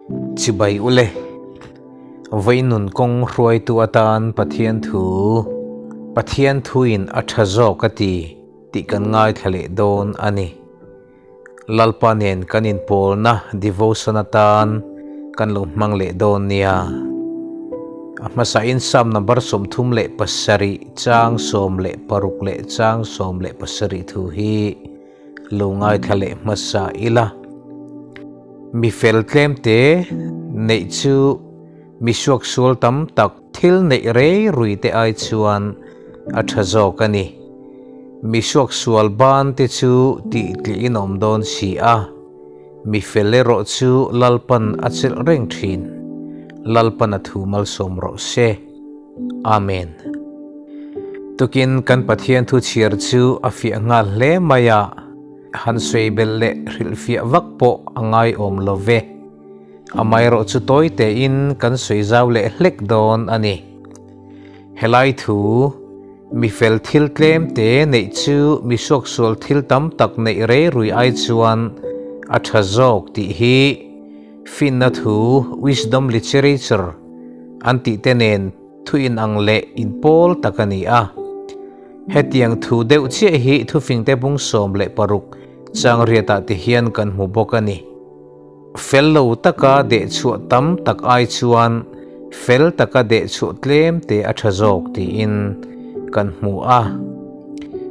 Chibai ule. Vawiin kawng hruaitu atan Pathian thu, Pathian thuin a tha zawk a ti tih kan ngaithla leh dawn a ni. Lalpa nen kan inpawlna devotion atan kan lo hmang leh dawn nia. A hmasain Psalm number 37 chang 16 leh chang 17 thu hi lo ngaithla leh hmasa ila. Mi fel tlem te neih chu mi suaksual tam tak thil neih rei rui te ai chuan a tha zawk a ni. Mi suaksual ban te chu tih tlih in awm dawn si a, mi fel erawh chu Lalpan a chelh reng thin. Lalpan a thu malsawm rawh se. Amen. Tukin kan Pathian thu chhiar chu a fiah nghal hle mai a, han sawi belh leh hrilhfiah vak pawh a ngaiawm lo ve. Amaherawh chu tawi tein kan sawi zau leh hlek dawn a ni. Helai thu, mi fel thil tlem te neih chu mi suaksual thil tam tak neih rei rui ai chuan a tha zawk tih hi Finna thu, wisdom literature, an tih te nen thu inang leh inpawl tak a ni a. Hetiang thu deuh chiah hi thufingte bung 16 chang riatah te hian kan hmu bawk a ni. Fel lo taka dehchhuah tam tak ai chuan fel taka dehchhuah tlem te a tha zawk tiin kan hmu a.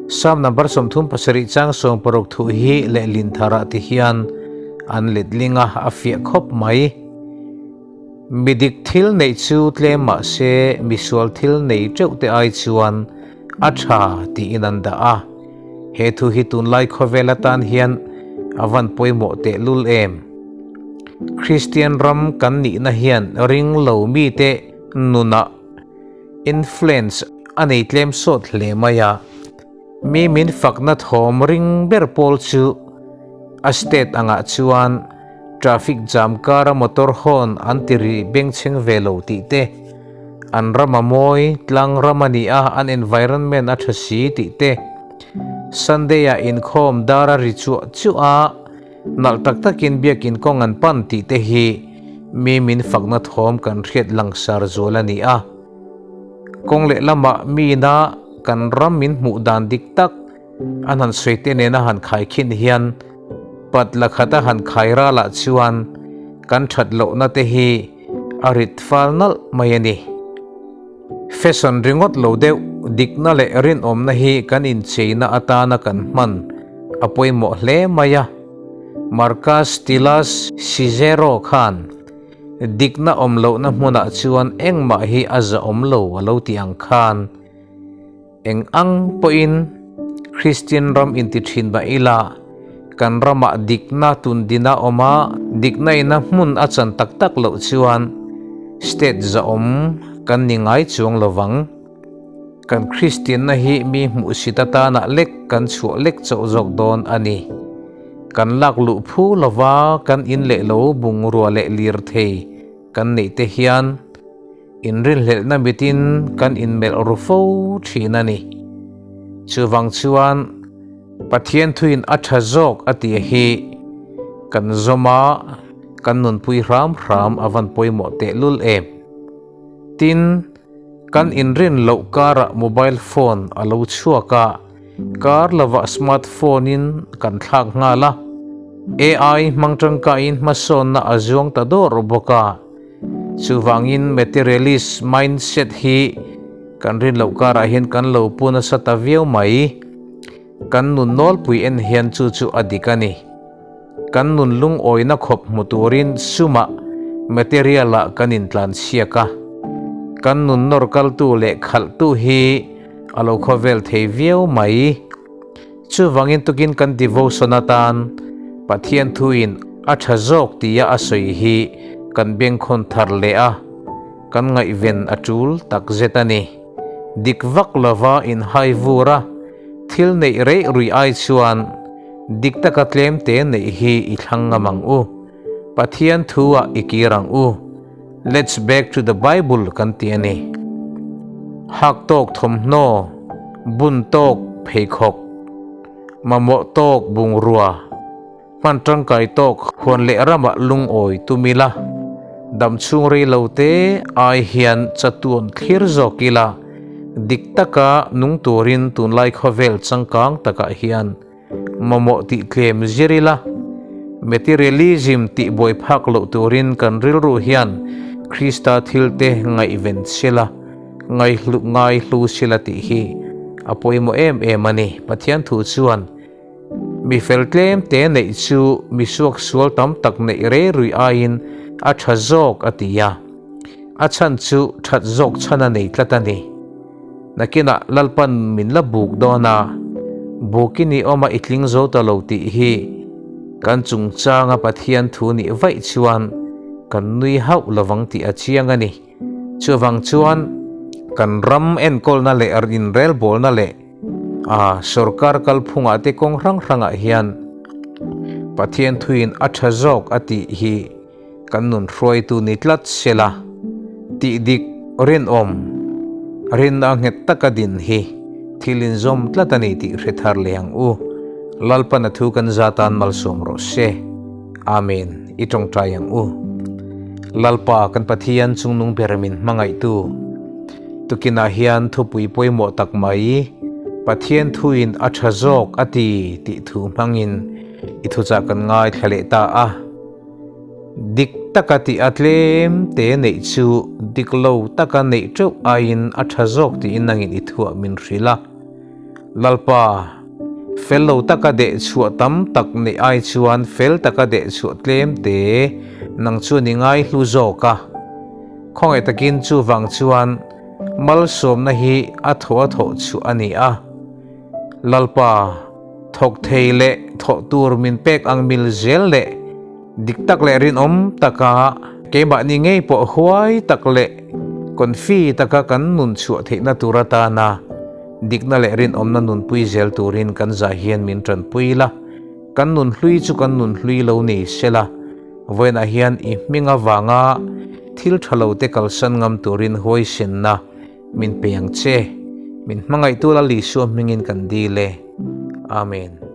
Psalm number 37 chang 16 thu hi lehlin tharah ti hian an letling a, a fiah khawp mai. Mi dik thil neih chu tlem mah se misual thil nei teuh te ai chuan a tha tiin an dah a. He thu hi tunlai khawvel atan hian a van pawimawh tehlul em. Kristian ram kan nihna hian ring lo mite nunah influence a nei tlem sawt hle mai a. Mi min fakna thawm ring ber pawl chu a state angah chuan traffic jam kara motor horn an ti ri bengchheng ve lo tih te, an ram a mawi, tlang ram a ni a, an environment a tha si tih te, Sunday ah inkhawm dar a ri chuah chuah a, nalh tak takin biakin kawng an pan tih te hi mi min fakna thawm kan hriat langsar zual a ni a. Kawng leh lamah mina kan ram min hmuh dan dik tak an han sawi te nena han khaikhin hian pat la khata han khai ralah chuan kan that lohna te hi a rit fal nalh mai a ni. Fashion ringawt lo deuh dikna leh rinawmna hi kan incheina atana kan hman a pawimawh hle mai a. Marcus Tullius Cicero khan dikna awm lohna hmunah chuan engmah hi a zahawm lo a lo ti ang khan Eng ang pawhin Kristian ram inti thin mah ila, kan ramah dikna tundina awm a, dikna ina hmun a chan tak tak loh chuan state zahawm kan ni ngai chuang lo vang. Kan Kristianna hi mi hmuhsit atana lek kan chhuah lek chauh zawk dawn a ni. Kan lak luh phu lova kan in leh lo bungrua leh lirthei kan neih te hian, Inrinhlelhna mitin kan inmelh ru fo thin a ni. Chuvang chuan Pathian thuin a tha zawk a tih hi kan zawm a, kan nunpui hram hram a van pawimawh tehlul em. Tin, kan inrin loh karah mobile phone a lo chhuak a, kar lovah smart phone in kan thlak nghal a, AI hmang tangkaiin hmasawnna a zuang ta dawr bawk a. Chuvangin materialist mindset hi kan rin loh karah hian kan lo pu nasa ta viau mai. Kan nun nawlpui en hian chu chu a dik a ni. Kan nun lungawina khawp hmu turin sumah material-ah kan intlanchhiak a. Kan nun nawr kaltu leh khalhtu hi a lo khawvel thei viau mai. Chuvangin tukin kan devotion atan Pathian thuin a tha zawk tia a sawi hi kan bengkhawn thar leh a, kan ngaihven a tul tak zet a ni. Dik vak lova inhai vur a, thil neih reih ruih ai chuan dik taka tlem te neih hi i thlang ngam ang u. Pathian thu-ah i kir ang u. Let's back to the Bible kan ti a ni. Hak tawk thawmhnaw, bun tawk pheikhawk, mamawh tawk bungrua, hman tangkai tawk huan leh ramah lungawi tum ila. Dam chhung rei lo te ai hian chatuan thlir zawk ila, dik taka nung turin tunlai khawvel changkang takah hian mamawh tih tlem zir ila, materialism tih buai phak loh turin kan rilru hian Krista thilte ngaihven sila, ngaihlu ngaihlu sila tih hi a pawimawh em em a ni. Pathian thu chuan mi fel tlem te neih chu mi suak sual tam tak neih rei rui aiin a tha zawk a ti a, a chhan chu that zawk chhan a nei tlat a ni. Nakinah Lalpan min la buk dawn a, bukin i awm a i tling zo ta lo tih hi kan chungchanga Pathian thu nih vaih chuan kan nui hauh lovang tih a chiang a ni. Chuvang chuan kan ram enkawlna leh inrelbawlna leh a sorkar kalphungah te kawng hrang hrangah hian Pathian thuin a tha zawk a tih hi Kan nun hruaitu ni tlat sela, tih dik rinawm, rinna nghet taka din hi thil inzawm tlat a ni tih hre thar leh ang u. Lalpan a thu kan za tan malsawm rawh se. Amen. I tawngtai ang u. Lalpa kan Pathian chungnung ber min hmangaihtu. Tukinah hian thupui pawimawh tak mai, Pathian thuin a tha zawk a ti tih thu hmangin i thuchah kan ngaithla leh ta a. Dik taka tih a tlem te neih chu dik lo taka neih teuh aiin a tha zawk tiin nangin i thuah min hrilh a. Lalpa, fel lo taka deh chhuah tam tak neih ai chuan fel taka deh chhuah tlem te nang chuan i ngai hlu zawk a. Khawngaih takin chuvang chuan malsawmna hi a thaw a thawh chhuah a ni a. Lalpa, thawk thei leh thawh tur min pek ang mil zel leh dik tak leh rinawm taka keimahni ngei pawh huai tak leh confi taka kan nun chhuah theihna tur atana dikna leh rinawmna nunpui zel turin kan zah hian min tanpui la, kan nun hlui chu kan nun hlui lo ni sela, vawiinah hian i hming avanga thil tha lo te kalsan ngam turin huaisenna Min pe ang che. Min hmangaihtu Lal Isua hmingin kan dil e. Amen.